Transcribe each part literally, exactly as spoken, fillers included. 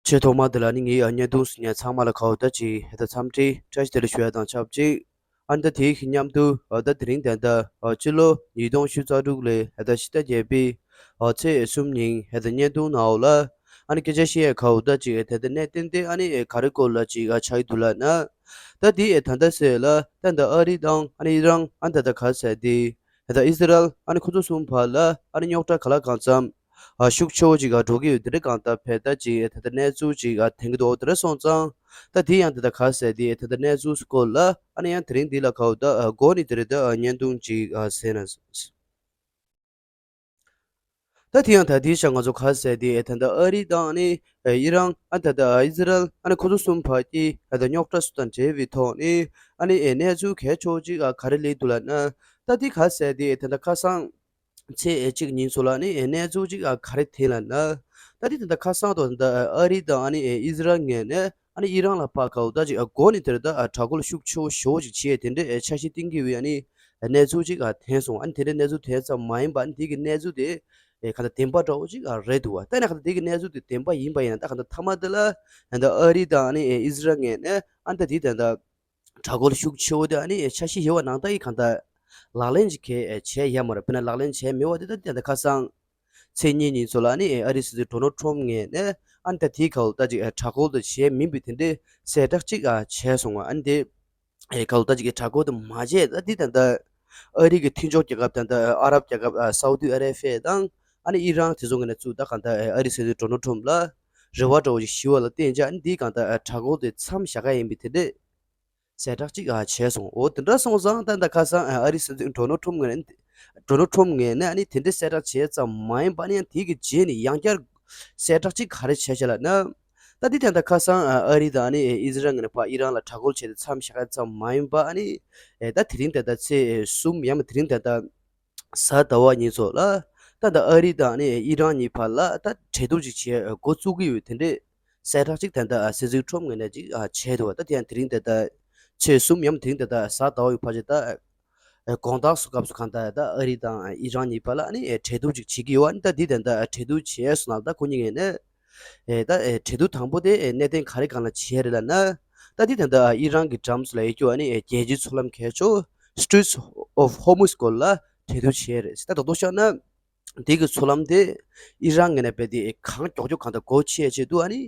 ཆེས་ཐོག་མ་དེ་ལ་ནི་ངའི་བརྙན་ཐུང་གཟིགས་མཁན་ཚང་མ་ལ་ཁ་བ་ད་ཅིག་ད་འཚམས་འདྲི་བཀྲ་ཤིས་བདེ་ལེགས་ཞུ་ཡ་དང་ཆབས་ཅིག་ཨ་ནི་ད་དེའི་མཉམ་དུ་ད་དེ་རིང་ད་ལྟ་ཕྱི་ལོ་ཉིས་སྟོང་ཉི་ཤུ་རྩ་དྲུག་ལོའི་ད་ཕྱི་ཟླ་བརྒྱད་པའི་ཚེས་གསུམ་ཉིན་ད་བརྙན་ཐུང་ནང་ལ་ཨ་ནི་སྐད་ཆ་བཤད་ཡ་ཁ་བ་ད་ཅིག་ད་ལྟ་གནད་དོན་དེ་ཨ་ནི་ག་རེ་སྐོར་ལ་ཅིག་ཆགས་ཀྱི་འདུག་ལབ་ན། ད་དེ་ད་ལྟ་ཟེར་ལ་ད་ད་ཨ་རི་དང་ཨ་ནི་ཨི་རན་ཨ་ནི་ད་ད་ག་ཟེར་དེ་ད་ད་ཨི་སི་རལ་ཨ་ནི་ཁོ་ཚོ་གསུམ་བར་ལ་ཨ་ནི་རྙོག་དྲ་ག་ལ་གང་འཚམ་ཨ་ཤུགས་ཆེ་བོ་ཅིག་ག་འགྲོ་གི་ཡོད། དེ་འདྲ་གང་ལྟར་བས་ད་ཅིག་ད་ལྟ་གནས་ཚུལ་ཅིག་ག་ཐོན་གི་འདུག་དེ་འདྲ་སོང་ཙང་ད་དེ་ཡང་ད་ལྟ་ག་ཟེར་དེ་ད་ལྟ་གནས་ཚུལ་སྐོར་ལ་ཨ་ནི་ཡང་དེ་རིང་འདི་ལ་ག་བ་ད་ཨ་འགོ་ནས་དེ་རེད། ད་ཨ་བརྙན་ཐུང་ཅིག་ག་ཟེར་ན། ད་དེ་ཡང་ད་དེའི་ཞག་ང་ཚོ་ག་ཟེར་དེ་ད་ལྟ་ཨ་རི་དང་ཨ་ནི་ཨི་རན་ཨ་ད་ལྟ་ཨི་སི་རལ་ཨ་ནི་ཁོ་ཚོ་གསུམ་བར་གྱི་ད་ལྟ་རྙོག་དྲ་སུ་དང་འབྲེལ་བའི་ཐོག་ནས་ཨ་ནི་གནས་ཚུལ་གལ་ཆེ་བོ་ཅིག་ག་རེ་སླེབས་འདུག་ལབ་ན། ད་དེ་ག་ཟེར་དེ་ད་ལྟ་ཁ་སང་ཚེས་གཅིག་ཉིན་ཚོ་ལ་ནི་གནས་ཚུལ་ཅིག་ག་རེ་ཐོན་ལབ་ན། ད་དེ་ད་ལྟ་ཁ་སང་དུ་ད་ཨ་རི་དང་ཨ་ནི་ཨི་སི་རལ་ངོས་ནས་ཨ་ནི་ཨི་རན་ལ་ཕར་ག་བ་ད་ཅིག་འགོ་ནས་དེར་ད་དྲག་རྒོལ་ཤུགས་ཆེ་བོ་ཞེ་པོ་ཅིག་བྱས་དེ་འདྲའི་འཆར་གཞི་བཏིང་གི་ཡོད་ཨ་ནི་གནས་ཚུལ་ཅིག་ཐོན་སོང་། ཨ་ནི་དེ་འདྲའི་གནས་ཚུལ་དེ་ཙམ་མ་ཡིན་པ་ཨ་ནི་དེ་གི་གནས་ཚུལ་དེ་ག་ད་བདེན་པ་འདྲ་བོ་ཅིག་རེད་འདུག་བ། ད་ནི་ག་ད་དེ་གི་གནས་ཚུལ་དེ་བདེན་པ་ཡིན་པ་ཡིན་ན་ད་ག་ད་མཐའ་མ་དེ་ལ་ད་ཨ་རི་དང་ཨ་ནི་ཨི་སི་རལ་ངོས་ནས་ཨ་ནི་ད་དེ་ད་ད་དྲག་རྒོལ་ཤུགས་ཆེ་བོ་དེ་ཨ་ནི་འཆར་གཞི་ཡོད་པ་ནང་ལྟར་གྱི་གང་ལྟར་ལག་ལེན་ཅིག་གས་བྱས་ཡ་མ་རེད། དཔེར་ན་ལག་ལེན་བྱས་མེད་པ་དེ་ད་དེ་ད་ཁ་སང་ཚེས་གཉིས་ཉིན་ཚོ་ལ་ཨ་ནི་ཨ་རིའི་སྲིད་འཛིན་ཌོ་ནལ་ཊམ་ངོས་ནས་ཨ་ནི་ད་དེའི་ག་བ་ད་ཅིག་དྲག་རྒོལ་དུ་བྱས་མིན་པའི་དེ་འདྲའི་གསལ་བསྒྲགས་ཅིག་བྱས་སོང་བ། ཨ་ནི་དེ་ག་བ་ད་ཅིག་དྲག་རྒོལ་དུ་མ་བྱས་ད་དེ་ད་ད་ཨ་རི་གི་མཐུན་ཕྱོགས་རྒྱལ་ཁབ་ད་ད་ཨ་རབ་རྒྱལ་ཁབ་སའུ་ཏི་ཨ་རེ་བྷི་ཡ་དང་ཨ་ནི་ཨི་རན་དེ་ཚོ་ངོས་ནས་ཚུར་ད་གང་ལྟར་ཨ་རིའི་སྲིད་འཛིན་ཌོ་ནལ་ཊམ་ལ་རེ་བ་འདྲ་བོ་ཞིག་ཞུ་བ་ལ་བརྟེན་བྱས་ཨ་ནི་དེའི་གང་ལྟར་དྲག་རྒོལ་དེ་མཚམས་བཞག་ག་ཡིན་པའི་དེ་འདྲའི་གསལ་བསྒྲགས་ཅིག་ཨ་བྱས་སོང་། འོ་དེ་འདྲ་སོང་ཙང་ད་ད་ཁ་སང་ཨ་རིའི་སྲིད་འཛིན་ཌོ་ནལ་ཊམ་ངོས་ནས་ཌོ་ནལ་ཊམ་ངོས་ནས་ཨ་ནི་དེ་འདྲའི་གསལ་བསྒྲགས་བྱས་ཙམ་མ་ཡིན་པ་ཨ་ནི་ཡང་དེ་གི་རྗེས་ནས་ཡང་བསྐྱར་གསལ་བསྒྲགས་ཅིག་ག་རེ་བྱས་བྱས་ལབ་ན། ད་དེ་ད་ད་ཁ་སང་ཨ་རི་དང་ཨ་ནི་ཨི་སི་རལ་ངོས་ནས་ཕར་ཨི་རན་ལ་དྲག་རྒོལ་བྱས་ཏེ་མཚམས་བཞག་ཡ་ཙམ་མ་ཡིན་པ་ཨ་ནི་ད་དེ་རིང་ད་ད་ཚེས་གསུམ་ཡང་མ་དེ་རིང་ད་ད་གཟའ་ཟླ་བ་ཉིན་ཚོ་ལ་ད་ད་ཨ་རི་དང་ནི་ཨི་རན་གཉིས་བར་ལ་ད་གྲོས་བསྡུར་ཅིག་བྱེད་འགོ་བཙུགས་ཀྱི་ཡོད། དེ་འདྲའི་གསལ་བསྒྲགས་ཅིག་ད་ད་སྲིད་འཛིན་ཊམ་ངོས་ནས་ཅིག་བྱས་འདུག་ད་དེ་ཡང་དེ་རིང་ད་ད་ཚེས་གསུམ་ཡང་དེ་རིང་ད་ད་གཟའ་ཟླ་བ་ཡི་བར་ཆད་ད་དགོང་དག་སུ་སྐབས་སུ་གང་ད་ད་ཨ་རི་དང་ཨི་རན་གཉིས་བར་ལ་ནི་གྲོས་བསྡུར་ཅིག་བྱེད་ཀྱི་ཡོད། ད་འདི་ད་ད་གྲོས་བསྡུར་བྱས་སོང་ན་ད་ཁོ་གཉིས་ངོས་ནས་ཨེ་ད་ཨེ་གྲོས་བསྡུར་དང་པོ་དེ་ཨེ་གནད་དོན་ག་རེ་སྒང་ལ་བྱས་རེད་ལབ་ན། ད་འདི་ད་ལྟ་ཨི་རན་གྱི་འགྲམ་སུ་ལ་ཡོད་རྒྱུ་ཨ་ནི་ཨེ་རྒྱལ་སྤྱིའི་མཚོ་ལམ་གལ་ཆེ་Straits of Hormuz སྐོར་ལ་གྲོས་བསྡུར་བྱས་རེད། ད་དོག་དོག་བཤད་ན་དེ་གི་མཚོ་ལམ་དེ་ཨི་རན་ངོས་ནས་རྦད་དེ་ཨེ་གང་མགྱོགས་མགྱོགས་གང་ལྟར་སྒོ་ཕྱེ་ཆེད་དུ་ཨ་ནི་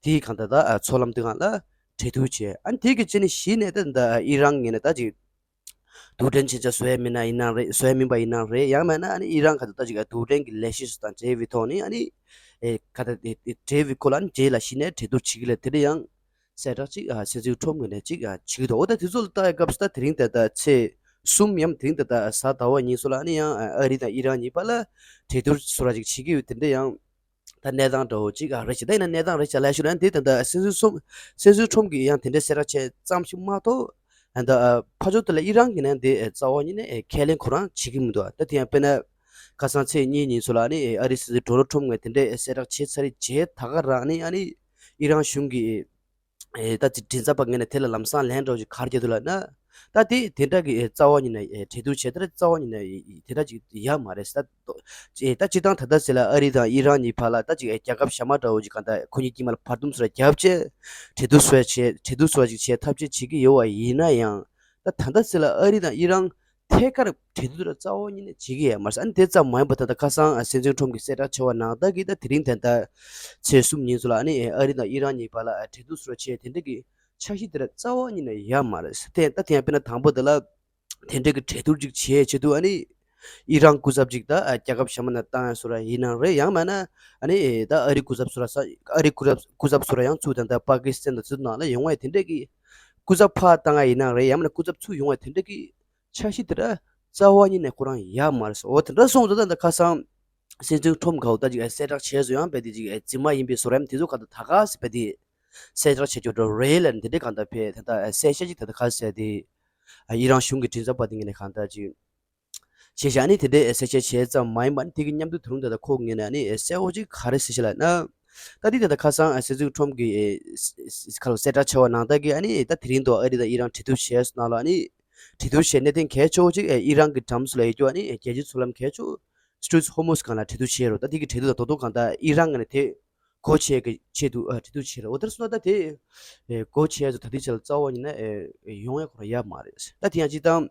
དེའི་གང་ལྟར་ད་ཨ་མཚོ་ལམ་དེ་སྒང་ལ་གྲོས་བསྡུར་བྱས། ཨ་ནི་དེ་གི་རྗེས་ནས་གཞི་ནས་ད་ད་ཨི་རན་ངོས་ནས་ད་ཅིག་རྡུལ་ཕྲན་མཚོན་ཆ་བཟོ་ཡ་མིན་ན་ཡིན་ན་རེད། བཟོ་ཡ་མིན་པ་ཡིན་ན་རེད། ཡང་མིན་ན་ཨ་ནི་ཨི་རན་ག་ད་ད་ཅིག་རྡུལ་ཕྲན་གྱི་ལས་གཞི་སོགས་དང་འབྲེལ་བའི་ཐོག་ནས་ཨ་ནི་ཨེ་ག་ད་དེ་དེ་འབྲེལ་བའི་སྐོར་ལ་ཨ་ནི་རྗེས་ལ་གཞི་ནས་གྲོས་བསྡུར་བྱེད་ཀྱི་ལ་དེ་འདྲ་ཡང་གསལ་བསྒྲགས་ཅིག་ཨ་སྲིད་འཛིན་ཊམ་ངོས་ནས་ཅིག་ཨ་བྱེད་ཀྱི་འདུག་འོ་ད་དེ་ཚོ་ལ་ལྟ་ཡ་སྐབས་སུ་ད་དེ་རིང་ད་ལྟ་ཚེས་གསུམ་ཡང་དེ་རིང་ད་ལྟ་གཟའ་ཟླ་བ་ཉིན་སོགས་ལ་ཨ་ནི་ཡང་ཨ་རི་དང་ཨི་རན་གཉིས་བར་ལ་གྲོས་བསྡུར་སོགས་ར་ཅིག་བྱེད་ཀྱི་ཡོད། དེ་འདྲ་ཡང་ད་གནས་སྟངས་འདྲ་བོ་ཅིག་ཨ་རེད་ཅིག་ད་ཡིན་ན་གནས་སྟངས་རེད་ཅིག་ལབ་ཞུ་ན་འདི་ད་ལྟ་སྲིད་འཛིན་ཊམ་སྲིད་འཛིན་ཊམ་གྱིས་ཡང་དེ་འདྲའི་གསལ་བསྒྲགས་བྱས་ཙམ་ཞིག་མ་གཏོགས་ད་ཕར་ཕྱོགས་དེ་ལ་ཨི་རན་གྱིས་ནི་འདི་རྩ་བ་ཉིད་ནས་ཁས་ལེན་ཁོ་རང་བྱེད་ཀྱི་མི་འདུག་ད་དེ་ཡང་དཔེར་ན་ཁ་སང་ཚེས་གཉིས་ཉིན་ཚོ་ལ་ནི་ཨ་རིའི་སྲིད་འཛིན་ཌོ་ནལ་ཊམ་ངོས་དེ་འདྲའི་གསལ་བསྒྲགས་བྱས་ཚར་རྗེས་ད་ག་རང་ནི་ཨ་ནི་ཨི་རན་གཞུང་གིས་ཨེ་ད་ཅིག་མགྲིན་ཚབ་པ་ངོས་ནས་དེ་ལ་ལམ་སང་ལན་འདྲ་བོ་ཅིག་ག་རེ་རྒྱག་འདུག་ལབ་ན། ད་དེ་དེ་འདྲ་གི་ཨེ་རྩ་བ་ཉིད་ནས་ཨེ་གྲོས་བསྡུར་བྱས་དེ་རྩ་བ་ཉིད་ནས་ཨེ་དེ་འདྲ་ཅིག་ཡོད་མ་རེད། ད་ཨེ་ད་སྤྱིར་བཏང་ད་ལྟ་ཟེར་ལ་ཨ་རི་དང་ཨི་རན་གཉིས་བར་ལ་ད་ཅིག་ཨེ་རྒྱལ་ཁབ་གཞན་མ་འདྲ་བོ་ཅིག་གང་ལྟར་ཁོ་གཉིས་དཀྱིལ་མ་ལ་བར་འདུམ་སོགས་ར་བརྒྱབ་བྱས་གྲོས་བསྡུར་སོགས་བྱས་གྲོས་བསྡུར་སོགས་ཅིག་བྱས་ཐབས་ཤེས་བྱེད་ཀྱི་ཡོད་པ་ཡིན་ན་ཡང་ད་ད་ལྟ་ཟེར་ལ་ཨ་རི་དང་ཨི་རན་ཐད་ཀར་གྲོས་བསྡུར་ར་རྩ་བ་ཉིད་ནས་བྱེད་ཀྱི་ཡོད་མ་རེད། ཨ་ནི་དེ་ཙམ་མ་ཡིན་པ་ད་ལྟ་ཁ་སང་སྲིད་འཛིན་ཊམ་གྱིས་གསལ་བསྒྲགས་བྱས་པ་ནང་ལྟར་གྱི་ད་དེ་རིང་ད་ལྟ་ཚེས་གསུམ་ཉིན་སོགས་ལ་ཨ་ནི་ཨ་རི་དང་ཨི་རན་གཉིས་བར་ལ་གྲོས་བསྡུར་སོགས་བྱས་དེ་འདྲ་གི་འཆར་གཞི་དེ་ར་རྩ་བ་ཉིད་ནས་ཡོད་མ་རེད། དེ་ད་དེ་ཡང་དཔེར་ན་དང་པོ་དེ་ལ་དེ་འདྲ་གི་གྲོས་བསྡུར་ཅིག་བྱེད་ཆེད་དུ་ཨ་ནི་ཨི་རན་སྐུ་ཚབ་ཅིག་ད་རྒྱལ་ཁབ་གཞན་མ་ནས་བཏང་ཡ་སོགས་ར་ཡིན་ན་རེད། ཡང་མིན་ན་ཨ་ནི་ད་ཨ་རི་སྐུ་ཚབ་སོགས་ར་ས་ཨ་རི་སྐུ་ཚབ་སྐུ་ཚབ་སོགས་ར་ཡང་ཚུར་ད་ལྟ་པ་ཀི་སི་ཐན་དང་དེ་ཚོ་ནང་ལ་ཡོང་བ་དེ་འདྲ་གི་སྐུ་ཚབ་ཕར་བཏང་ཡ་ཡིན་ན་རེད། ཡང་མིན་ན་སྐུ་ཚབ་ཚུར་ཡོང་བ་དེ་འདྲ་གི་འཆར་གཞི་དེ་འདྲ་རྩ་བ་ཉིད་ནས་ཁོ་རང་ཡོད་མ་རེད་ཟེར། འོ་དེ་འདྲ་སོང་ཙང་ད་ལྟ་ཁ་སང་སྲིད་འཛིན་ཁྲོམ་ག་བོ་ད་ཅིག་གསལ་བསྒྲགས་བྱས་སོང་ཡང་རྦད་དེ་ཅིག་རྫུན་མ་ཡིན་པའི་བཟོ་འདྲ་དེ་ཚོ་ག་ད་ད་ག་ཟེར་རྦད་དེ་གསལ་བསྒྲགས་བྱས་ཀྱོག་འགྲོ་རེད་ལབ་ནས་དེ་འདྲའི་གང་ལྟར་བས་ད་ལྟ་གསལ་བཤད་ཅིག་ད་ལྟ་ག་ཟེར་དེ་ཨི་རན་གཞུང་གི་མགྲིན་ཚབ་པ་དེ་ངོས་ནས་གང་ལྟར་ཅིག་བྱས་བཞག་ནི་དེ་འདྲའི་གསལ་བཤད་བྱས་ཙམ་མ་ཡིན་པ་ནི་དེ་གི་མཉམ་དུ་དེ་རིང་ད་ལྟ་ཁོ་ངོས་ནས་ནི་གསལ་བོ་ཅིག་ག་རེ་ཟེར་ཞིག་ལབ་ན། ད་དེ་ད་ལྟ་ཁ་སང་སྲིད་འཛིན་ཁྲོམ་གྱི་ཁ་ལོ་གསལ་བསྒྲགས་བྱས་པ་ནང་ལྟར་གྱི་ཨ་ནི་ད་དེ་རིང་དུ་ཨ་རི་དང་ཨི་རན་གྲོས་བསྡུར་བྱས་སོང་ན་ལ་ཨ་ནི་གྲོས་བསྡུར་བྱས་གནད་དོན་གལ་ཆེ་བོ་ཅིག་ཨི་རན་གྱི་འགྲམ་སུ་ལ་ཡོད་རྒྱུ་ཨ་ནི་རྒྱལ་སྤྱིའི་མཚོ་ལམ་གལ་ཆེ་བོ་Straits of Hormuz སྒང་ལ་གྲོས་བསྡུར་བྱས་རོ། ད་དེ་གི་གྲོས་བསྡུར་ད་དོ་དོ་གང་ལྟར་ཨི་རན་ངོས་ནས་དེ་ སྒོ་ཕྱེ་གི་ཆེད་དུ་ཨ་གྲོས་བསྡུར་བྱས་རེད། འོ་དེར་སོང་ད་དེ་ཨེ་སྒོ་ཕྱེ་ཚོ་ད་ལྟའི་ཆ་ལ་རྩ་བ་ཉིད་ནས་ཨེ་ཡོང་ཡ་ཁོ་རང་ཡ་མ་རེད། ད་དེ་ཡང་ཅིག་དང་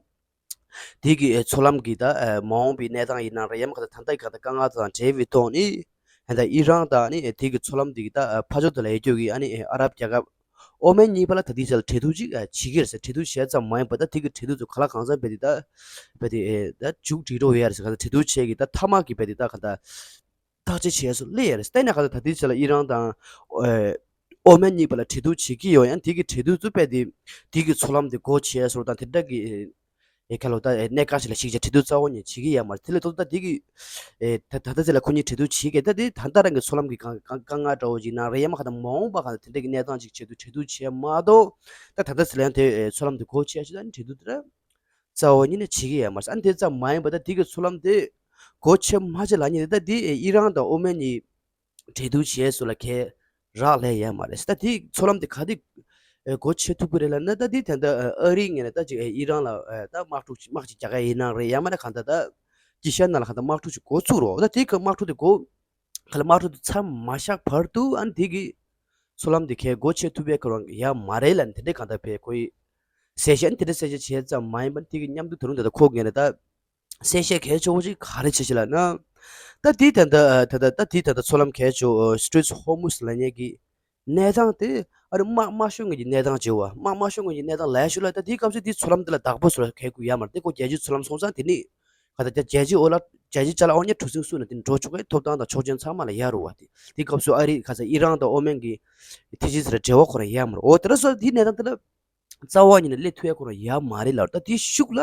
དེ་གི་ཨེ་མཚོ་ལམ་གི་ད་ཨེ་མ་འོངས་པའི་གནས་སྟངས་ཡིན་ན་རེད། ཡང་མ་ག་ད་ད་ལྟ་གི་ག་ད་དཀའ་ངལ་དང་འབྲེལ་བའི་ཐོག་ནས་ད་ཨི་རན་དང་ནི་དེ་གི་མཚོ་ལམ་དེ་གི་ད་ཨེ་ཕ་ཕྱོགས་དེ་ལ་ཡོད་རྒྱུ་གི་ཨ་ནི་ཨེ་ཨ་རབ་རྒྱལ་ཁབ་ཨོ་མན་གཉིས་བར་ལ་ད་ལྟའི་ཆ་ལ་གྲོས་བསྡུར་ཅིག་ཨེ་བྱེད་ཀྱི་རེད་ཟེར། གྲོས་བསྡུར་བྱས་ཙམ་མ་ཡིན་པ་ད་དེ་གི་གྲོས་བསྡུར་ཚོ་ག་ལ་གང་འཚམ་བས་དེ་ད་བས་དེ་ཨེ་ད་མཇུག་སྒྲིལ་འགྲོ་ཡ་རེད་ཟེར། ག་ད་གྲོས་བསྡུར་བྱས་གི་ད་མཐའ་མ་གི་བས་དེ་ད་ག་ད་ཐག་གཅོད་བྱས་སོ་སླེབས་ཡ་རེད། བལྟས་ན་ག་ད་ད་ལྟའི་ཆ་ལ་ཨི་རན་དང་ཨོ་མན་གཉིས་བར་ལ་གྲོས་བསྡུར་བྱེད་ཀྱི་ཡོད། ཡང་དེ་གི་གྲོས་བསྡུར་ཚོ་དཔེ་དེ་དེ་གི་མཚོ་ལམ་དེ་སྒོ་ཕྱེ་སོ་དང་དེ་འདྲ་གི་ཨེ་ཁ་ལོ་ད་ཨེ་གནད་འགག་ཞིག་ལ་ཞིག་ཅིག་གྲོས་བསྡུར་རྩ་བ་ནས་བྱེད་ཀྱི་ཡོད་མ་རེད། དེ་ལས་ལྡོག་ད་དེ་གི་ཨེ་ད་ད་ལྟ་ཚེ་ལ་ཁོ་གཉིས་གྲོས་བསྡུར་བྱེད་ཀྱི་ད་དེ་ད་ལྟ་རང་གི་མཚོ་ལམ་གི་གང་གང་དཀའ་ངལ་འདྲ་བོ་ཅིག་ན་རེད། ཡང་མ་ག་ད་མ་འོངས་པ་ག་ད་དེ་འདྲ་གི་གནས་སྟངས་ཅིག་ཆེད་དུ་གྲོས་བསྡུར་བྱས་མ་གཏོགས་ད་ད་ལྟ་ཚེ་ལ་ཡང་དེ་ཨེ་མཚོ་ལམ་དེ་སྒོ་ཕྱེ་ཞིག་ད་ནི་གྲོས་བསྡུར་དེ་ར་རྩ་བ་ཉིད་ནས་བྱེད་ཀྱི་ཡོད་མ་རེད། ཨ་ནི་དེ་ཙམ་མ་ཡིན་པ་ད་དེ་གི་མཚོ་ལམ་དེ་སྒོ་ཕྱེ་མ་ཕྱེ་ལབ་མཁན་དེ་ད་དེ་ཨི་རན་དང་ཨོ་མན་གཉིས་གྲོས་བསྡུར་བྱས་སོ་ལ་གས་རག་ལས་ཡོད་མ་རེད། ད་དེ་མཚོ་ལམ་དེ་ག་དེ་སྒོ་ཕྱེ་ཐུབ་ཀྱི་རེད་ལབ་ན་ད་དེ་ད་ལྟ་ཨ་རིའི་ངོས་ནས་ད་ཅིག་ཨི་རན་ལ་ད་དམག་འཁྲུག་དམག་ཅིག་རྒྱག་ག་ཡིན་ན་རེད། ཡང་མིན་ན་གང་ལྟར་ད་དཀྱིལ་ཤར་ནང་ལ་གང་ལྟར་དམག་འཁྲུག་ཅིག་འགོ་ཚུགས་རོགས། ད་དེ་གི་དམག་འཁྲུག་དེ་འགོ་ག་ལ་དམག་འཁྲུག་དེ་མཚམས་མ་བཞག་བར་དུ་ཨ་ནི་དེ་གི་མཚོ་ལམ་དེ་གས་སྒོ་ཕྱེ་ཐུབ་པའི་ཁོ་རང་ཡ་མ་རེད་ལབ་ནས་དེ་འདྲའི་གང་ལྟར་བས་ཁོ་ཡི་གསལ་བཤད་དེ་འདྲ་གསལ་བཤད་བྱས་ཙམ་མ་ཡིན་པར་དེ་གི་མཉམ་དུ་ད་རུང་ད་ལྟ་ཁོ་ངས་ད་གསལ་བཤད་གལ་ཆེ་བོ་ཅིག་ག་རེ་བྱེད་ཅི་ལབ་ན། ད་དེ་ད་ལྟ་ད་ལྟ་ད་དེ་ད་ལྟ་མཚོ་ལམ་གལ་ཆེ་བོ་Straits of Hormuz ལབ་མཁན་གྱི་གནས་སྟངས་དེ་ཨ་རི་དམག་དམག་ཤོར་མཁན་གྱི་གནས་སྟངས་བྱེད་བ། དམག་དམག་ཤོར་མཁན་གྱི་གནས་སྟངས་ལབ་ཞུ་ལ་ད་དེའི་སྐབས་སུ་དེ་མཚོ་ལམ་དེ་ལ་བདག་པོ་བཟོ་ལ་གལ་དགོས་ཡ་མ་རེད། དེ་ཁོ་རྒྱལ་སྤྱིའི་མཚོ་ལམ་སོང་ཙང་དེ་ནི་ག་ད་རྒྱལ་སྤྱིའི་འོག་ལ་རྒྱལ་སྤྱིའི་ཅ་ལག་དབང་གཉེར་གྲུ་གཟིངས་སུ་ན་དེ་འགྲོ་ཆོག་གི་ཐོབ་ཐང་དང་ཆོག་མཆན་ཚང་མ་ལ་ཡ་རུ་བ། དེ་དེའི་སྐབས་སུ་ཨ་རི་ག་ས་ཨི་རན་དང་ཨོ་མན་གྱི་ཐེ་ཇི་ཟེར་འབྲེལ་བ་ཁོ་རང་ཡ་མ་རེད། འོ་དེ་འདྲ་སོ་དེའི་གནས་སྟངས་དེ་ལ་རྩ་བ་ཉིད་ནས་སླེབས་ཐུབ་ཡ་ཁོ་རང་ཡ་མ་རེད་ལབ། ད་དེའི་ཤུགས་ལ་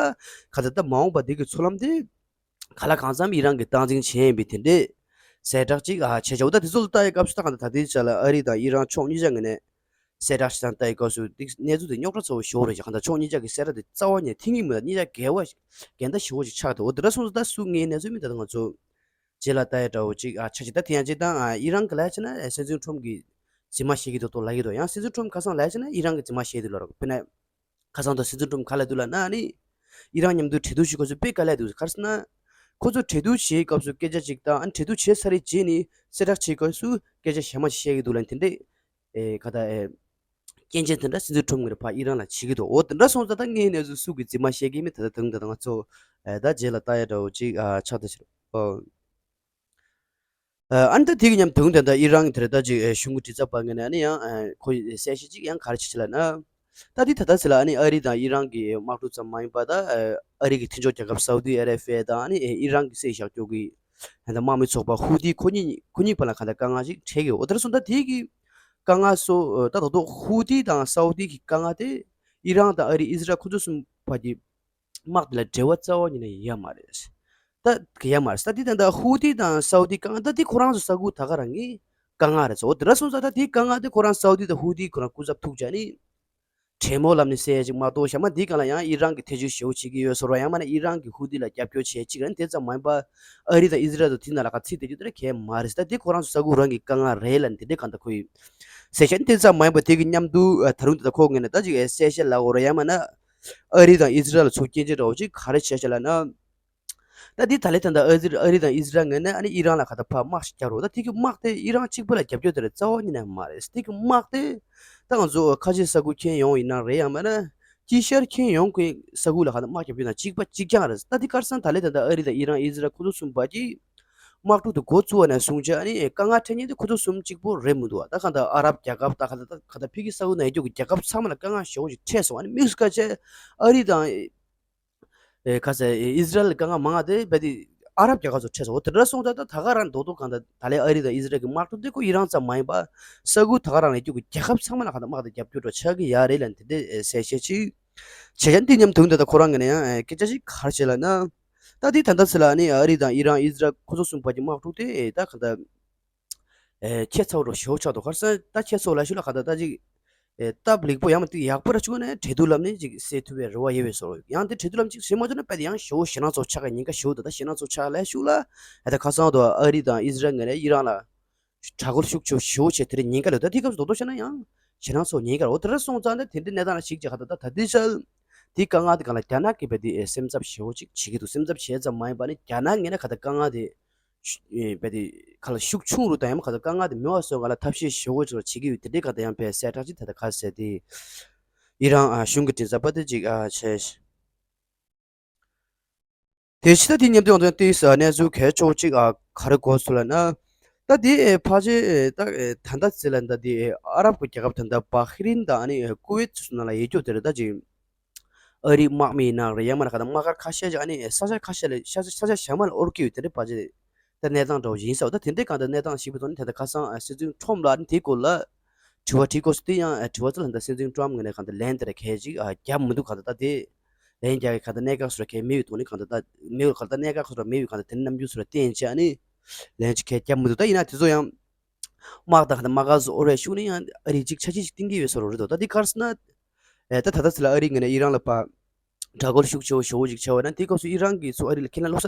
ག་ད་ད་མ་འོངས་པ་དེ་གི་མཚོ་ལམ་དེ་ག་ལ་གང་འཚམ་ཨི་རན་གྱི་སྟངས་འཛིན་བྱས་ཡིན་པའི་དེ་འདྲའི་གསལ་བསྒྲགས་ཅིག་ཨ་བྱས་བྱས། འོ་ད་དེ་ཚོ་ལ་ལྟ་ཡི་སྐབས་སུ་ད་གང་ད་ད་ལྟའི་ཆ་ལ་ཨ་རི་དང་ཨི་རན་ཕྱོགས་གཉིས་ཆ་ངོས་ནས་གསལ་བསྒྲགས་ཤིག་དང་ལྟ་ཡི་སྐབས་སུ་དེ་གནས་ཚུལ་དེ་རྙོག་དྲ་ཚ་བོ་ཞེ་པོ་རེད་ཅིག་གང་ད་ཕྱོགས་གཉིས་ཆ་གི་གསལ་བསྒྲགས་དེ་རྩ་བ་ནས་མཐུན་གྱི་མི་འདུག་གཉིས་ཆ་འགལ་བ་འགལ་ཟླ་ཞེ་པོ་ཅིག་ཆགས་འདུག་འོ་དེ་འདྲ་སོང་ཙང་ད་སུ་ངའི་གནས་ཚུལ་མི་ད་ད་ང་ཚོ་རྗེས་ལ་ལྟ་ཡ་འདྲ་བོ་ཅིག་ཨ་ཆ་ཅིག་ད་དེ་ཡང་ཅིག་དང་ཨ་ཨི་རན་གྱི་ལབ་ཡ་ཆ་ན་ཨ་སྲིད་འཛིན་ཁྲོམ་གྱི་རྫུན་མ་བཤད་ཀྱི་འདུག་ཏོ་ལབ་ཀྱི་འདུག་ཡང་སྲིད་འཛིན་ཁྲོམ་ཁ་སང་ལབ་ཡ་ཆ་ན་ཨི་རན་གྱི་རྫུན་མ་བཤད་འདུག་ལབ་རོགས། དཔེར་ན་ཁ་སང་དུ་སྲིད་འཛིན་ཁྲོམ་ག་ལབ་འདུག་ལབ་ན་ཨ་ནི་ཨི་རན་མཉམ་དུ་གྲོས་བསྡུར་བྱེད་སྐབས་སུ་དཔེ་དཀའ་ལས་འདུག་ག་རེ་ཟེར་ན་ཁོ་ཚོ་གྲོས་བསྡུར་བྱེད་སྐབས་སུ་སྐད་ཆ་ཅིག་དང་ཨ་ནི་གྲོས་བསྡུར་བྱེད་ཚར་རེ་རྗེས་ནས་གསལ་བསྒྲགས་བྱེད་སྐབས་སུ་སྐད་ཆ་གཞན་མ་ཞིག་བཤད་ཀྱི་འདུག་ལབ་དེ་འདྲས་ཨེ་ག་ད་ཨེ་སྐྱོན་ཅན་དེ་འདྲ་སྲིད་འཛིན་ཁྲོམ་ངོས་ནས་ཕར་ཨི་རན་ལ་བྱེད་ཀྱི་འདུག་འོ་དེ་འདྲ་སོང་ཙང་ད་ངའི་གནས་ཚུལ་སུ་གི་རྫུན་མ་བཤད་ཀྱི་མིན་ད་ད་དུང་ད་ད་ང་ཚོ་ཨེ་ད་རྗེས་ལ་ལྟ་ཡ་འདྲ་བོ་ཅིག་ཨ་ཆགས་ད་ཕྱིར་ཨོ། ཨ་ནི་ད་དེ་གི་མཉམ་དུ་ད་ལྟ་ཨི་རན་གྱི་དེར་ད་ཅིག་གཞུང་གི་དྲི་རྩད་པ་ངོས་ནས་ཨ་ནི་ཡང་ཁོ་གསལ་བཤད་ཅིག་ཡང་ག་རེ་བྱེད་ཅི་ལབ་ན། ད་དེ་ད་ལྟ་ཟེར་ལ་ཨ་ནི་ཨ་རི་དང་ཨི་རན་གྱི་དམག་འཁྲུག་ཙམ་མ་ཡིན་པ་ད་ཨ་རི་གི་མཐུན་ཕྱོགས་རྒྱལ་ཁབ་སའུ་ཏི་ཨ་རེ་བྷི་ཡ་དང་ཨ་ནི་ཨི་རན་གྱི་སྲིད་བཞག་རྒྱུ་གི་ད་དམག་མི་ཚོགས་པ་ཧུ་ཏི་ཁོ་གཉིས་ཁོ་གཉིས་བར་ལ་ག་ད་དཀའ་ངལ་ཅིག་འཕྲད་ཀྱི་ཡོད། འོ་དེར་སོང་ད་དེ་གི་དཀའ་ངལ་སོ་ད་ད་དུང་ཧུ་ཏི་དང་སའུ་ཏི་གི་དཀའ་ངལ་དེ་ཨི་རན་དང་ཨ་རི་ཨི་ཟི་རལ་ཁོ་ཚོ་གསུམ་བར་གྱི་དམག་དེ་ལ་འབྲེལ་བ་རྩ་བ་ཉིད་ནས་ཡོད་མ་རེད། ད་ག་ཡོད་མ་རེད། ད་དེ་ད་ད་ཧུ་ཏི་དང་སའུ་ཏི་དཀའ་ངལ་ད་དེ་ཁོ་རང་ཚོ་ས་ཁུལ་ད་ག་རང་གི་དཀའ་ངལ་རེད་ཟེར། འོ་དེ་འདྲ་སོང་ཙང་ད་དེ་དཀའ་ངལ་དེ་ཁོ་རང་སའུ་ཏི་དང་ཧུ་ཏི་ཁོ་རང་སྐུ་ཚབ་ཐུག་བྱས་ནི་གྲོས་མོལ་ལམ་ནས་སེ་ཡ་ཅིག་མ་གཏོགས་བྱ་མ་འདི་གང་ལ་ཡང་ཨི་རན་གྱི་ཐེ་བྱུས་ཞེ་པོ་བྱེད་ཀྱི་ཡོད་ཟེར་བ་ཡང་མིན་ན་ཨི་རན་གྱི་ཧུ་ཏི་ལ་རྒྱབ་སྐྱོར་བྱེད་ཅིག་རེད། དེ་ཙམ་མ་ཡིན་པ་ཨ་རི་དང་ཨི་ཟི་རལ་དང་དེ་ནང་ལ་ག་ཚིག་དེ་རྒྱུ་དེ་ར་གལ་མ་རེད། ད་དེ་ཁོ་རང་ཚོ་ས་ཁུལ་རང་གི་དཀའ་ངལ་རེད་ལབ་ནས་དེ་འདྲའི་གང་ལྟར་ཁོ་ཡི་གསལ་བཤད་དེ་ཙམ་མ་ཡིན་པ་དེ་གི་མཉམ་དུ་ད་རུང་དེ་ད་ཁོ་ངོས་ནས་ད་ཅིག་གསལ་བཤད་ལབ་དགོས་རེད། ཡང་མིན་ན་ཨ་རི་དང་ཨི་ཟི་རལ་ཚོ་སྐྱོན་བརྗོད་འདྲ་བོ་ཅིག་ག་རེ་བྱས་ཤག་ལབ་ན། ད་འདི་ད་ལས་ད་ལྟ་ཨ་ཟི་ཨ་རི་དང་ཨི་ཟི་རལ་ངོས་ནས་ཨ་ནི་ཨི་རན་ལ་ག་ད་ཕར་དམག་ཞིག་རྒྱག་རོགས། ད་དེ་གི་དམག་དེ་ཨི་རན་གཅིག་པུ་ལ་རྒྱབ་སྐྱོར་དེ་རེད་རྩ་བ་ཉིད་ནས་མ་རེད། དེ་གི་དམག་དེ་ད་ང་ཚོ་ཁ་ཆེ་ས་ཁུལ་ཁྱེར་ཡོང་ཡིན་ན་རེད། ཡང་མིན་ན་དཀྱིལ་ཤར་ཁྱེར་ཡོང་གི་ས་ཁུལ་ལ་ག་ད་དམག་རྒྱབ་སྐྱོར་དང་གཅིག་པ་གཅིག་རྐྱང་རེད། ད་འདི་ཁར་སང་ད་ལས་ད་ལྟ་ཨ་རི་དང་ཨི་རན་ཨི་ཟི་རལ་ཁོ་ཚོ་གསུམ་བར་གྱི་དམག་འཁྲུག་དེ་འགོ་བཙུགས་པ་ནས་བཟུང་བྱས་ཨ་ནི་དཀའ་ངལ་འཕྲད་མཁན་དེ་ཁོ་ཚོ་གསུམ་གཅིག་པོ་རེད་མི་འདུག་ད་ག་ད་ཨ་རབ་རྒྱལ་ཁབ་ད་ག་ད་ག་ད་ཕ་གི་ས་ཁུལ་ན་ཡོད་རྒྱུ་གི་རྒྱལ་ཁབ་ཚང་མ་ལ་དཀའ་ངལ་ཞེ་པོ་ཞིག་འཕྲད་སོང་། ཨ་ནི་དམིགས་སུ་བཀར་བྱས་ཨ་རི་དང་། ཨེ་ཁ་ས་ཨི་ཟི་རལ་དཀའ་ངལ་མང་ང་དེ་རྦད་དེ་ཨ་རབ་རྒྱལ་ཁབ་ཚོ་འཕྲད་སོང་། འོ་དེ་འདྲ་སོང་ཙང་ད་ད་ག་རང་རྡོག་རྡོག་གང་ད་ད་ལས་ཨ་རི་དང་ཨི་ཟི་རལ་གྱི་དམག་འཁྲུག་དེ་ཁོ་ཨི་རན་ཙམ་མ་ཡིན་པ་ས་ཁུལ་ད་ག་རང་ལ་རྒྱུ་གི་རྒྱལ་ཁབ་ཚང་མ་ལ་གང་ད་དམག་དང་རྒྱབ་སྐྱོར་འགྲོ་ཆགས་ཀྱི་ཡ་རེད་ལབ་དེ་འདྲའི་གསལ་བཤད་ཅིག་བྱས་ཀྱང་འདི་མཉམ་དུ་ད་ད་ཁོ་རང་གི་ནས་ཡང་སྐད་ཆ་ཞིག་ག་རེ་བྱས་ལབ་ན། ད་འདི་ད་ལྟ་ཚེ་ལ་ནི་ཨ་རི་དང་ཨི་རན་ཨི་ཟི་རལ་ཁོ་ཚོ་གསུམ་བར་གྱི་དམག་འཁྲུག་དེ་ད་གང་ད། ཨེ་ཁྱད་མཚར་པོ་ཞེ་པོ་ཆགས་འདུག་ག་རེ་ཟེར་ན་ད་ཁྱེད་ཚོ་ལ་ཞུ་ལ་ག་ད་ད་ཅིག་ཨེ་སྟབས་ལེགས་པོ་ཡང་མ་གཏོགས་ཡག་པོ་ར་བྱུང་ན་གྲོས་བསྡུར་ལམ་ནས་ཅིག་སེལ་ཐུབ་པའི་རེ་བ་ཡོད་པའི་བཟོ་ཡང་དེ་གྲོས་བསྡུར་ལམ་ཅིག་བྱེད་མ་ཐུབ་ན་དཔེ་དེ་ཡང་ཞེ་པོ་ཞེད་སྣང་ཚ་པོ་ཆགས་ཀྱི་ཉེན་ཁ་ཞེ་པོ་འདུག་ད་ཞེད་སྣང་ཚ་པོ་ཆགས་ལ་ཞུ་ལ་ཨེ་ད་ཁ་སང་དུ་ཨ་རི་དང་ཨི་ཟི་རལ་ངོས་ནས་ཨི་རན་ལ་དྲག་རྒོལ་ཤུགས་ཆེ་ཞེ་པོ་བྱས་དེ་རིང་ཉེན་ཁ་ལ་ད་དེ་སྐབས་སུ་རྡོག་རྡོག་བཤད་ན་ཡང་ཞེད་སྣང་ཚ་པོ་ཉེན་ཁ་རེད། འོ་དེ་འདྲ་སོང་ཙང་ད་དེ་འདྲའི་གནས་སྟངས་ལ་གཞིགས་ཀྱི་ག་ད་ད་ད་དེ་ཤལ་དེ་དཀའ་ངལ་དེ་གང་ལ་རྒྱ་ནག་གིས་དཔེ་དེ་སེམས་འཚབ་ཞེ་པོ་ཅིག་བྱེད་ཀྱི་འདུག་སེམས་འཚབ་བྱས་ཙམ་མ་ཡིན་པ་ནི་རྒྱ་ནག་ངོས་ནས་ག་ད་དཀའ་ངལ་དེ། ཨེ་བས་དེ་ག་ལ་ཤུགས་ཆུང་རུ་དང་ཡང་མ་ག་ཚོད་དཀའ་ངལ་དེ་མེད་པ་བཟོ་ག་ལ་ཐབས་ཤེས་ཞེ་པོ་ཅིག་ལ་བྱེད་ཀྱི་ཡོད། དེ་འདྲའི་ག་ད་ཡང་བས་གསལ་བསྒྲགས་ཅིག་ད་ལྟ་ག་ཟེར་དེ་ཨི་རན་ཨ་གཞུང་གི་མགྲིན་ཚབ་པ་དེ་ཅིག་ཨ་བྱས། དེ་ཕྱི་ད་དེ་མཉམ་དུ་ཡོང་དུས་ཏིས་གནས་ཚུལ་གལ་ཆེ་བོ་གཅིག་ཨ་ག་རེ་གོ་སོང་ལབ་ན། ད་དེ་ཕལ་ཆེར་ད་ད་ལྟ་ཟེར་ལ་ད་དེ་ཨ་རབ་ཀྱི་རྒྱལ་ཁབ་ད་ལྟ་བྷ་ཧི་རིན་དང་ཨ་ནི་ཀུ་ཝེད་ཚོ་ནང་ལ་ཡོད་རྒྱུ་དེ་རེད། ད་ཅིག་ཨ་རིའི་དམག་མི་ཡིན་ན་རེད། ཡང་མིན་ན་ག་ད་དམག་སྒར་ཁ་ཤས་ཅིག་ཨ་ནི་ས་ཆ་ཁ་ཤས་ལ་ས་ཆ་ས་ཆ་གཞན་མ་ལ་དབོར་གྱི་ཡོད། དེ་འདྲ་ཕལ་ཆེར་ད་གནས་སྟངས་འདྲ་བོ་ཡིན་ས་འོ། ད་དེ་འདྲའི་གང་ལྟར་གནས་སྟངས་ཤིག་པའི་ཐོག་ནས་ད་ལྟ་ཁ་སང་སྲིད་འཛིན་ཁྲོམ་ལ་ཨ་ནི་དེའི་སྐོར་ལ་དྲི་བ་དྲིས་སྐོར་སུ་དེ་ཡང་དྲི་བ་ཚོ་ལ་ད་སྲིད་འཛིན་ཁྲོམ་ངོས་ནས་གང་ལྟར་ལན་དེ་ར་གལ་ཅིག་རྒྱབ་མི་འདུག་གང་ལྟར་ད་དེ། ལན་རྒྱག་གི་ག་ད་གནད་འགག་སོ་ར་གལ་མེད་པའི་ཐོག་ནས་ག་ད་ད་མེད་པར་ག་ད་གནད་འགག་སོ་ར་མེད་པའི་ག་ད་དེ་ནི་རྣམ་འགྱུར་སོ་ར་བསྟན་བྱས་ཨ་ནི་ལན་ཅིག་གལ་རྒྱབ་མི་འདུག་ད་ཡིན་ན་དེ་ཚོ་ཡང་དམག་དང་ག་ད་དམག་སྒར་སོ་ར་ཤུགས་ནི་ཡང་ཨ་རི་གཅིག་ཆ་ཤས་ཤིག་བསྟན་གྱི་ཡོད་སོ་ར་རེད་དོ། ད་དེ་ག་རེ་ཟེར་ན་ཨེ་ད་ད་ད་ཚེ་ལ་ཨ་རི་ངོས་ནས་ཨི་རན་ལ་པ་དྲག་རྒོལ་ཤུགས་ཆེ་བོ་ཞེ་བོ་ཅིག་བྱས་པ་ན་དེ་སྐབས་སུ་ཨི་རན་གྱི་ཚོ་ཨ་རི་ལ་ཁས་ལེན་བློ་ས་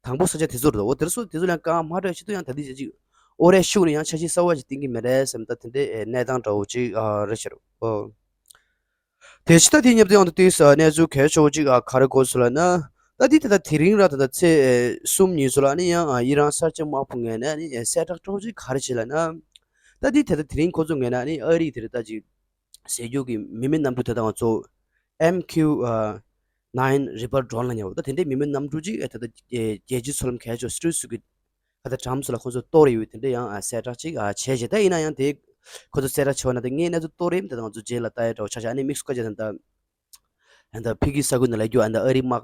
དང་པོ་ས་ཆ་དེ་ཚོ་རེད་དོ། འོ་དེ་ཚོ་དེ་ཚོ་ཡང་གང་མ་འདྲ་ཤི་ཏུ་ཡང་ད་དེ་ཅིག་ཨོ་རེ་ཤུགས་ནི་ཡང་ཆ་ཤས་གསར་བ་ཅིག་བསྟན་གྱི་མེད་རེད་བསམ། ད་དེ་འདྲའི་གནས་སྟངས་འདྲ་བོ་ཅིག་རེད་ཤག་རོ། དེ་ཕྱི་ད་དེ་མཉམ་དུ་ཡང་དུ་དུས་གནས་ཚུལ་གལ་ཆེ་བོ་གཅིག་ག་རེ་གོ་སོང་ལབ་ན། ད་དེ་ད་ལྟ་དེ་རིང་ར་ད་ལྟ་ཚེས་གསུམ་ཉིན་སོ་ལ་ནི་ཡང་ཨི་རན་གསར་བརྗེ་དམག་དཔུང་ངོས་ནས་ནི་གསལ་བསྒྲགས་གཙོ་བོ་གཅིག་ག་རེ་བྱས་ལབ་ན། ད་དེ་ད་ལྟ་དེ་རིང་ཁོ་ཚོ་ངོས་ནས་ནི་ཨ་རི་དེ་རེད་ད་ཅིག་ཟེར་རྒྱུ་གི་མི་མེད་གནམ་གྲུ་དེ་དང་ཚོ་ཨེམ་ཁྱུ་ནའིན་རི་པར་ཌོན་ལ་ཉེ་བོ་ད་དེ་འདྲའི་མི་མེད་གནམ་གྲུ་གཅིག་ད་ལྟ་རྒྱལ་སྤྱིའི་མཚོ་ལམ་གལ་ཆེ་བོ་སི་ཊི་རི་སུ་གི་ཁ་ད་གྲམ་སོ་ལ་ཁོ་ཚོ་གཏོར་ཡོད་དེ་འདྲ་ཡང་གསལ་བསྒྲགས་ཅིག་བྱས་བྱས། ད་ཡིན་ན་ཡང་དེ་ཁོ་ཚོ་གསལ་བསྒྲགས་བྱས་པ་ན་ད་ངས་གནས་ཚུལ་གཏོར་ཡིན་ད་ང་ཚོ་རྗེས་ལ་ལྟ་ཡ་འདྲ་བོ་ཆ་བཞག་ཨ་ནི་དམིགས་སུ་བཀར་བྱས་ད་ད་ད་ཕི་གི་ས་ཁུལ་ནང་ལ་རྒྱུ་ཨ་ད་ཨ་རིའི་དམག་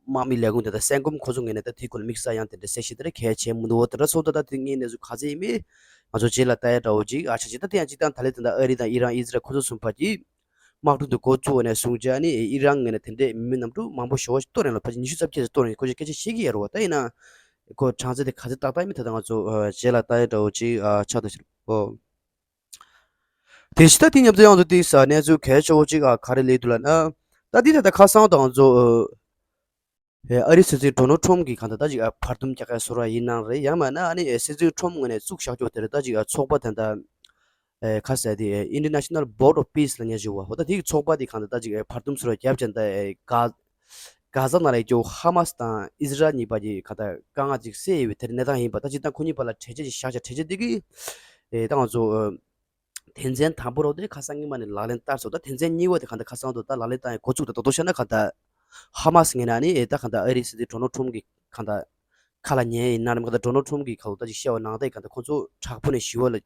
དམག་མི་ལས་ཁུངས་དེ་ད་སེང་གོམ་ཁོ་ཚོ་ངོས་ནས་ད་དེ་ཁོ་ལ་དམིགས་བསལ་ཡང་དེ་འདྲ་གསལ་བཤད་དེ་འདྲ་གལ་ཆེན་མི་འདུག་འོ་དེ་འདྲ་སོང་ད་ད་དེ་ངས་གནས་ཚུལ་ག་ཚད་ཡིན་མིན་ང་ཚོ་རྗེས་ལ་ལྟ་ཡ་འདྲ་བོ་ཅིག་བྱས་བྱས། ད་དེ་ཡང་སྤྱིར་བཏང་ད་ལས་ད་ད་ཨ་རི་དང་ཨི་རན་ཨི་ཟི་རལ་ཁོ་ཚོ་གསུམ་བར་གྱི་དམག་འཁྲུག་དེ་འགོ་བཙུགས་པ་ནས་བཟུང་བྱས་ཨ་ནི་ཨི་རན་ངོས་ནས་དེ་འདྲའི་མི་མེད་གནམ་གྲུ་མང་པོ་ཞེ་པོ་ཞིག་གཏོར་ཡོད་ལ་ཕལ་ཆེར་ཉི་ཤུ་རྩ་བརྒྱད་ཙམ་གཏོར་ཡོད། ཁོ་ཚོས་སྐད་ཆ་བཤད་ཀྱི་ཡོད་རེད་བ། ད་ཡིན་ན་ཁོ་གྲངས་ཚད་དེ་ག་ཚད་ཏག་ཏག་མིན་ད་ད་ང་ཚོ་རྗེས་ལ་ལྟ་ཡ་འདྲ་བོ་ཅིག་ཆགས་འདུག་ཟེར། ཨོ། དེ་ཕྱི་ད་དེ་མཉམ་དུ་ཡང་དུ་དེ་ས་གནས་ཚུལ་གལ་ཆེ་བོ་ཅིག་ག་རེ་སླེབས་འདུག་ལབ་ན། ད་དེ་ད་ད་ཁ་སང་ད་ང་ཚོ་ཨ་རི་སྲིད་འཛིན་ཌོ་ནལ་ཁྲོམ་གྱིས་གང་ལྟར་ད་ཅིག་ཨ་བར་འདུམ་རྒྱག་ཡ་བཟོ་འདྲ་ཡིན་ནའང་རེད། ཡང་མིན་ན་ཨ་ནི་ཨེ་སྲིད་འཛིན་ཁྲོམ་ངོས་ནས་བཙུགས་བཞག་རྒྱུ་དེ་རེད། ད་ཅིག་ཨ་ཚོགས་པ་དེ་འདྲ་ཨེ་ག་ཟེར་དེ་ཨེ་International Board of Peace ལབ་མཁན་ཞིག་ཡོད་པ། འོ་ད་དེ་གི་ཚོགས་པ་དེ་གང་ལྟར་ད་ཅིག་ཨེ་བར་འདུམ་བཟོ་འདྲ་བརྒྱབ་ཅིང་ད་ཨེ་ག་གྷ་ཛ་ནང་ལ་ཡོད་རྒྱུ་ཧ་མ་སི་དང་ཨི་ཟི་རལ་གཉིས་བར་གྱི་གང་ལྟར་དཀའ་ངལ་ཅིག་སེལ་ཡོད་པའི་དེ་འདྲའི་གནས་སྟངས་ཡིན་པ། ད་ཅིག་ད་ཁོ་གཉིས་བར་ལ་གྲོས་ཆོད་ཅིག་བཞག་བྱས། གྲོས་ཆོད་དེ་གི་ཨེ་ད་ང་ཚོ་ཨེ། དོན་ཚན་དང་པོ་རོགས་དེ་ཁ་སང་སྔོན་མ་ནས་ལག་ལེན་བསྟར་སོང་། ད་དོན་ཚན་གཉིས་པ་དེ་གང་ལྟར་ཁ་སང་དུ་ད་ལག་ལེན་བསྟར་ཡ་འགོ་བཙུགས། ད་ད་དུང་བཤད་ན་གང་ལྟར་ཧ་མ་སི་ངོས་ནས་ནི་ད་གང་ལྟར་ཨ་རིའི་སྲིད་འཛིན་ཌོ་ནལ་ཁྲོམ་གྱི་གང་ལྟར་ཁ་ལ་ཉན་ཡིན་ན་རེད། གང་ལྟར་ཌོ་ནལ་ཁྲོམ་གྱི་ཁ་ལོ་ད་ཅིག་བཤད་པ་ནང་ལྟར་གང་ལྟར་ཁོ་ཚོ་དྲག་པོ་ནས་ཞི་བ་ལ་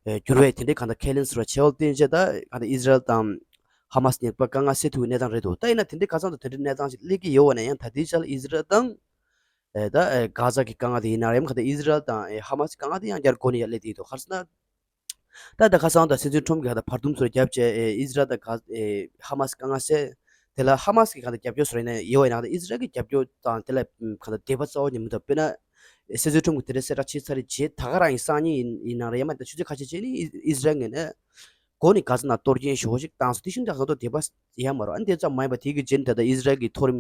ཨེ་བསྒྱུར་བའི་དེ་འདྲའི་གང་ལྟར་ཁས་ལེན་ཟེར་བ་བྱས་པ་བརྟེན་བྱས། ད་གང་ལྟར་ཨི་ཟི་རལ་དང་ཧ་མ་སི་གཉིས་པ་དཀའ་ངལ་སེལ་ཐུབ་པའི་གནས་སྟངས་རེད་འདུག་ད་ཡིན་ན་དེ་འདྲའི་ཁ་སང་དུ་དེ་འདྲའི་གནས་སྟངས་ཤིག་སླེབས་ཀྱི་ཡོད་པ་ནས་ཡང་ད་ལྟའི་ཆར་ཨི་ཟི་རལ་དང་ཨེ་ད་ཨེ་གྷ་ཛ་གི་དཀའ་ངལ་དེ་ཡིན་ན་རེད། ཡང་གང་ལྟར་ཨི་ཟི་རལ་དང་ཨེ་ཧ་མ་སི་དཀའ་ངལ་དེ་ཡང་བསྐྱར་འགོ་ནས་ཡར་སླེབས་བསྡད་ཡོད་འདུག་ག་རེ་ཟེར་ན། ད་ལྟ་ཁ་སང་ད་སྲིད་འཛིན་ཁྲོམ་གྱིས་ད་བར་འདུམ་ཚོར་བརྒྱབ་བྱས་ཨེ་ཨི་ཟི་རལ་དང་གྷ་ཨེ་ཧ་མ་སི་དཀའ་ངལ་སེལ། དེ་ལ་ཧ་མ་སི་གི་གང་ལྟར་རྒྱབ་སྐྱོར་བཟོ་རེ་ནས་ཡོད་པ་ཡིན་ན་ད་ཨི་ཟི་རལ་གྱི་རྒྱབ་སྐྱོར་དང་དེ་ལ་གང་ལྟར་དད་པ་རྩ་བ་ཉིད་མི་འདུག་དཔེར་ན་སྲིད་འཛིན་ཁྲོམ་གྱིས་དེ་འདྲའི་གསལ་བསྒྲགས་བྱས་ཚར་རེད་བྱས། ད་ག་རང་ཡིན་སང་ཉིན་ཡིན་ཡིན་ན་རེད། ཡང་མ་ད་ཆུ་ཚོད་ཁ་ཤས་རྗེས་ནི་ཨི་ཨི་ཟི་རལ་ངོས་ནས་འགོ་ནས་གྷ་ཛ་ནང་གཏོར་སྐྱོན་ཞེ་པོ་ཞིག་བཏང་སོང་། དེ་བཞིན་ད་ག་ཚོད་དད་པ་ཡང་མ་རུང་། ཨ་ནི་དེ་ཙམ་མ་ཡིན་པ་དེ་གི་རྗེས་ནས་ད་ལྟ་ཨི་ཟི་རལ་གྱི་མཐོ་རིམ་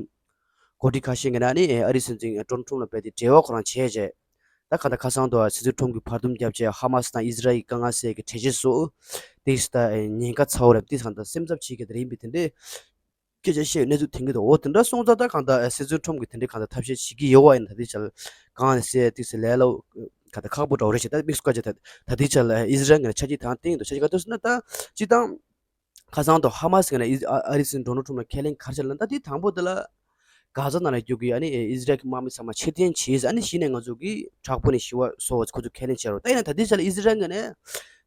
འགོ་ཁྲིད་ཁ་ཤས་ངོས་ནས་ཨ་ནི་ཨ་རིའི་སྲིད་འཛིན་ཌོ་ནལ་ཁྲོམ་ལ་རྦད་དེ་འབྲེལ་བ་ཁོ་རང་བྱས་བྱས། ད་ག་ད་ཁ་སང་དུ་སྲིད་འཛིན་ཁྲོམ་གྱིས་བར་འདུམ་བརྒྱབ་བྱས་ཧ་མ་སི་དང་ཨི་ཟི་རལ་གྱི་དཀའ་ངལ་སེལ་གྱི་གྲོས་ཆོད་སོགས་དེ་ད་ཉེན་ཁ་ཚ་བོ་རེད། དེ་གང་ལྟར་སེམས་འཚབ་བྱེད་མཁན་དེ་རེད་ཡིན་པའི་དེ་འདྲའི་སྐད་ཆ་བཤད་གནས་ཚུལ་ཐོན་གྱི་འདུག་འོ་དེ་འདྲ་སོང་ཙང་ད་གང་ལྟར་སྲིད་འཛིན་ཁྲོམ་གྱིས་དེ་འདྲའི་གང་ལྟར་ཐབས་ཤེས་བྱེད་ཀྱི་ཡོད་པ་ཡིན་ན་ད་ལྟའི་ཆར་གང་ནས་སེལ་ཏིག་སེ་ལས་སླ་པོ་གང་ལྟར་ཁག་པོ་འདྲ་བོ་རེད་བྱས། ད་དམིགས་སུ་བཀར་བྱས་ད་ད་ལྟའི་ཆར་ཨི་ཟི་རལ་ངོས་ནས་ཆ་རྐྱེན་དང་བསྟན་གྱི་འདུག་ཆ་རྐྱེན་ག་དུས་སོང་ན་ད་སྤྱིར་བཏང་། ཁ་སང་དུ་ཧ་མ་སི་ངོས་ནས་ཨི་ཨ་ཨ་རིའི་སྲིད་འཛིན་ཌོ་ནལ་ཁྲོམ་ལ་ཁས་ལེན་ག་རེ་བྱས་ལབ་ན། ད་དེ་དང་པོ་དེ་ལ་གྷ་ཛ་ནང་ལ་རྒྱུག་གི་ཨ་ནི་ཨི་ཟི་རལ་གྱི་དམག་མི་ཚང་མ་ཕྱིར་འཐེན་བྱས། ཨ་ནི་གཞི་ནས་ང་ཚོ་གི་དྲག་པོ་ནས་ཞི་བ་བཟོ་བ་ཁོ་ཚོ་ཁས་ལེན་བྱས་རོགས། ད་ཡིན་ན་ད་ལྟའི་ཆ་ལ་ཨི་ཟི་རལ་ངོས་ནས་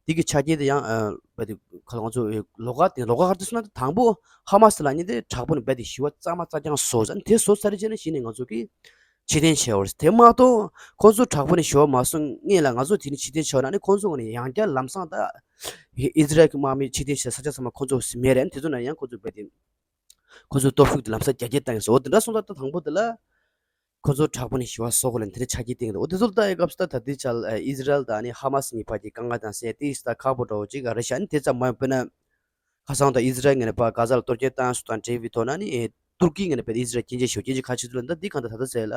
དེ་གི་ཆ་རྐྱེན་དེ་ཡང་ཨ་བས་དེ་ཁ་ལ་ང་ཚོ་ལོགས་ཀ་དེ་ལོགས་ཀ་ག་རེ་སོང་ན། དང་པོ་ཧ་མ་སི་ལབ་མཁན་དེ་དྲག་པོ་ནས་བས་དེ་ཞི་བ་གཙང་མ་གཙང་རྐྱང་བཟོ། ཨ་ནི་དེ་བཟོ་ཚར་རྗེས་ནས་གཞི་ནས་ང་ཚོ་གི་ཕྱིར་འཐེན་བྱས་པ་རེད། དེ་མ་གཏོགས་ཁོ་ཚོ་དྲག་པོ་ནས་ཞི་བ་མ་བཟོ་སྔོན་ལ་ང་ཚོ་དེ་ནས་ཕྱིར་འཐེན་བྱས་པ་ན་ནི་ཁོ་ཚོ་ངོས་ནས་ཡང་བསྐྱར་ལམ་སང་ད་ཨི་ཟི་རལ་གྱི་དམག་མི་ཕྱིར་འཐེན་བྱས་ས་ཆ་ཚང་མ་ཁོ་ཚོ་ཟིན་མེད་རེད། དེ་ཚོ་ན་ཡང་ཁོ་ཚོ་རྦད་དེ་ཁོ་ཚོའི་སྟོབས་ཤུགས་དེ་ལམ་སང་རྒྱ་སྐྱེད་བཏང་ཡིན་ཟེར། འོ་དེ་འདྲ་སོང་ཙང་ད་དང་པོ་དེ་ལ་ཁོ་ཚོ་དྲག་པོ་ནས་ཞི་བ་བཟོ་དགོས་ལབ་དེ་འདྲ་ཆ་རྐྱེན་བསྟན་གྱི་འདུག་འོ་དེ་ཚོ་ལ་ལྟ་ཡི་སྐབས་སུ་ད་ད་ལྟའི་ཆར་ཨི་ཟི་རལ་དང་ཨ་ནི་ཧ་མ་སི་གཉིས་བར་གྱི་དཀའ་ངལ་དང་སེལ་ཏིག་སེ་ད་ཁག་པོ་འདྲ་བོ་ཅིག་རེད་ཤག་ཨ་ནི་དེ་ཙམ་མ་ཡིན་པ་ན། ཁ་སང་དང་ཨི་ཟི་རལ་ངོས་ནས་ཕར་གྷ་ཛ་ལ་གཏོར་སྐྱོན་བཏང་སོང་དང་འབྲེལ་བའི་ཐོག་ན་ནི་ཨེ་ཏུར་ཀི་ངོས་ནས་བས་ཨི་ཟི་རལ་སྐྱོན་བརྗོད་ཞུ་སྐྱོན་བརྗོད་ཁ་ཆེ་ཚུལ་ལ་འདི་གང་ལྟར་ད་ལྟ་ཟེར་ལ།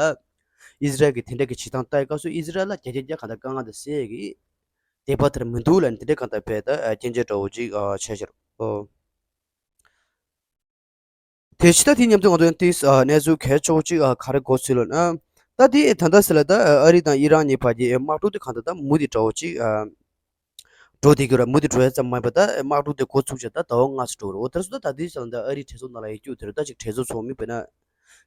ཨི་ཟི་རལ་གྱི་དེ་འདྲ་གི་བྱེད་སྟངས་ལྟ་ཡི་སྐབས་སུ་ཨི་ཟི་རལ་ལ་རྒྱ་ཆེ་རྒྱ་གང་ལྟར་དཀའ་ངལ་དེ་སེལ་གི་དད་པ་དེར་མི་འདུག་ལ་ནི་དེ་འདྲ་གང་ལྟར་བས་ད་སྐྱོན་བརྗོད་འདྲ་བོ་ཅིག་བྱས་ཤར་ཨོ། དེ་ཕྱི་ད་དེ་མཉམ་དུ་ང་ཚོ་ཡང་ཏིས་གནས་ཚུལ་གལ་ཆེ་བོ་ཅིག་ག་རེ་གོ་ཚུལ་ལ་ན། ད་དེ་ད་ལྟ་ཟེར་ལ་ད་ཨ་རི་དང་ཨི་རན་གཉིས་བར་གྱི་དམག་འཁྲུག་དེ་གང་ལྟར་ད་མུ་མཐུད་འདྲ་བོ་ཅིག་འགྲོ་བསྡད་ཀྱི་རེད། མུ་མཐུད་འགྲོ་ཡ་ཙམ་མ་ཡིན་པར་ད་དམག་འཁྲུག་དེ་འགོ་ཚུགས་བྱས་ད་ཟླ་བ་ལྔ་ཙམ་འགྲོ་གི་རེད། འོ་དེར་སོང་ད་ད་དེའི་ཆ་ལ་ད་ཨ་རིའི་གྲོས་ཚོགས་ནང་ལ་ཡོད་རྒྱུ་དེ་རེད། ད་ཅིག་གྲོས་ཚོགས་ཚོགས་མི་དཔེར་ན་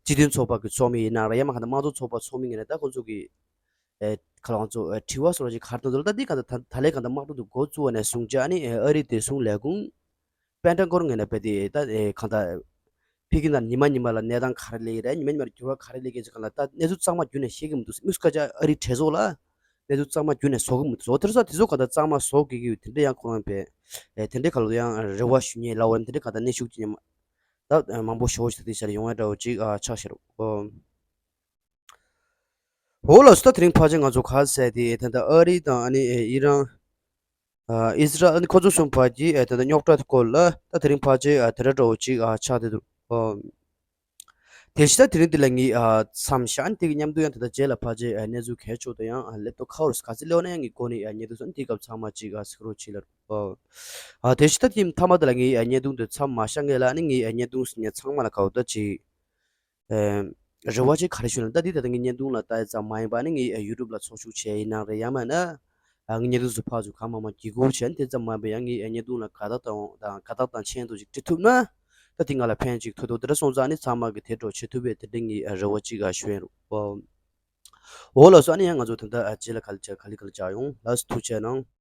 སྤྱི་མཐུན་ཚོགས་པ་གི་ཚོགས་མི་ཡིན་ན་རེད། ཡང་མིན་གང་ལྟར་དམངས་གཙོ་ཚོགས་པ་ཚོགས་མི་ཡིན་ན་ད་ཁོང་ཚོ་གི་ཨེ་ཁ་ལ་ང་ཚོ་ཨེ་དྲི་བ་བཟོ་འདྲ་ཅིག་ག་རེ་གཏོང་འདུག་ལ། ད་འདི་གང་ལྟར་ད་ད་ལན་གང་ལྟར་དམག་འཁྲུག་འདི་འགོ་བཙུགས་པ་ནས་བཟུང་བྱས་ཨ་ནི་ཨེ་ཨ་རིའི་བདེ་སྲུང་ལས་ཁུངས་པེན་ཊ་གོན་ངོས་ནས་རྦད་དེ་ད་ཨེ་གང་ལྟར་ཕ་གི་ནང་ཉི་མ་ཉི་མ་ལ་གནས་སྟངས་ག་རེ་སླེབས་ཀྱི་རེད། ཉི་མ་ཉི་མར་འགྱུར་བ་ག་རེ་སླེབས་ཀྱི་ཅིག་གང་ལ་ད་གནས་ཚུལ་གཙང་མ་བརྒྱུད་ནས་ཤེས་ཀྱི་མི་འདུག་དམིགས་སུ་བཀར་བྱས་ཨ་རིའི་གྲོས་ཚོགས་ལ་གནས་ཚུལ་གཙང་མ་བརྒྱུད་ནས་བཟོ་གི་མི་འདུག་འོ་དེ་རེད་ས། དེ་ཚོ་གང་ལྟར་གཙང་མ་བཟོ་དགོས་ཀྱི་ཡོད། དེ་འདྲ་ཡང་ཁོ་རང་པས་ཨེ་དེ་འདྲའི་ག་ལ་ཡང་རེ་བ་ཞུ་མཁན་ལབ་པ་རེད། དེ་འདྲའི་གང་ལྟར་གནོན་ཤུགས་ཅིག་ཉམས་ད་མང་པོ་ཞེ་པོ་ཞིག་ད་དེ་ཆར་ཡོང་ཡ་འདྲ་བོ་ཅིག་ཨ་ཆགས་ཤག་འོ། འོ་ལགས་སོ། ད་དེ་རིང་ཕལ་ཆེར་ང་ཚོ་ག་ཟེར་དེ་ད་ལྟ་ཨ་རི་དང་ཨ་ནི་ཨི་རན། ཨིས་ར་ཨེལ་ཁོ་ཚོ་གསུམ་བར་གྱི་ད་ལྟ་རྙོག་དྲ་སྐོར་ལ་ད་དེ་རིང་ཕལ་ཆེར་དེ་འདྲ་འདྲ་བོ་ཅིག་ཆགས་བསྡད་འདུག་དེ་བཞིན་ད་དེ་རིང་འདི་ལ་ངས་མཚམས་བཞག་ཨ་ནི་དེ་གི་མཉམ་དུ་ཡང་ད་ལྟ་རྗེས་ལ་ཕལ་ཆེར་གནས་ཚུལ་གལ་ཆེ་ཤོས་དང་ཡང་ལེབ་ཊོབ་ཁ་བར་ག་ཚོད་སླེབས་ན་ཡང་ངས་སྒོ་ནས་བརྙན་ཐུང་སོགས་དེའི་སྐབས་ཚང་མ་ཅིག་གཟིགས་རོགས་བྱེད་ལ། དེ་བཞིན་ད་དེ་མཐའ་མ་དེ་ལ་ངས་བརྙན་ཐུང་དེ་མཚམས་མ་བཞག་སྔོན་ལ་ཨ་ནི་ངས་བརྙན་ཐུང་ཚང་མ་ལ་ག་བ་ད་ཅིག་རེ་བ་ཅིག་ག་རེ་ཞུ་ན་ད་འདི་ད་ལྟ་ངའི་བརྙན་ཐུང་ལ་ལྟ་ཡ་ཙམ་མ་ཡིན་པ་ནི་ངའི་ཡུ་ཊུབ་ལ་ཚོགས་ཞུགས་བྱས་ཡིན་ནའང་རེད། ཡང་མིན་ན་ངའི་བརྙན་ཐུང་ཚོ་ཕར་ཚུར་གང་མང་མང་བརྒྱུད་སྐུར་བྱས་ནས་དེ་ཙམ་མ་ཡིན་པ་ཡང་ངའི་བརྙན་ཐུང་ལ་དགའ་རྟགས་དང་དང་དགའ་རྟགས་དང་མཆན་དུ་ཅིག་བྲིས་ཐུབ་ན་ད་དེ་ང་ལ་ཕན་ཅིག་ཐོགས་འདུག་དེ་འདྲ་སོང་ཙང་ནི་ཚང་མ་གི་དེ་འདྲ་བྱེད་ཐུབ་པའི་དེ་འདྲའི་ངའི་རེ་བ་ཅིག་ཞུ་ཡིན་རུང་འོ། ལགས་སོ། ཨ་ནི་ཡང་ང་ཚོ་ད་ལྟ་རྗེས་ལ་ག་ལེ་ག་ལེ་ག་ལེ་བྱ་ཡོང་ལགས་སོ། ཐུགས་རྗེ་གནང་།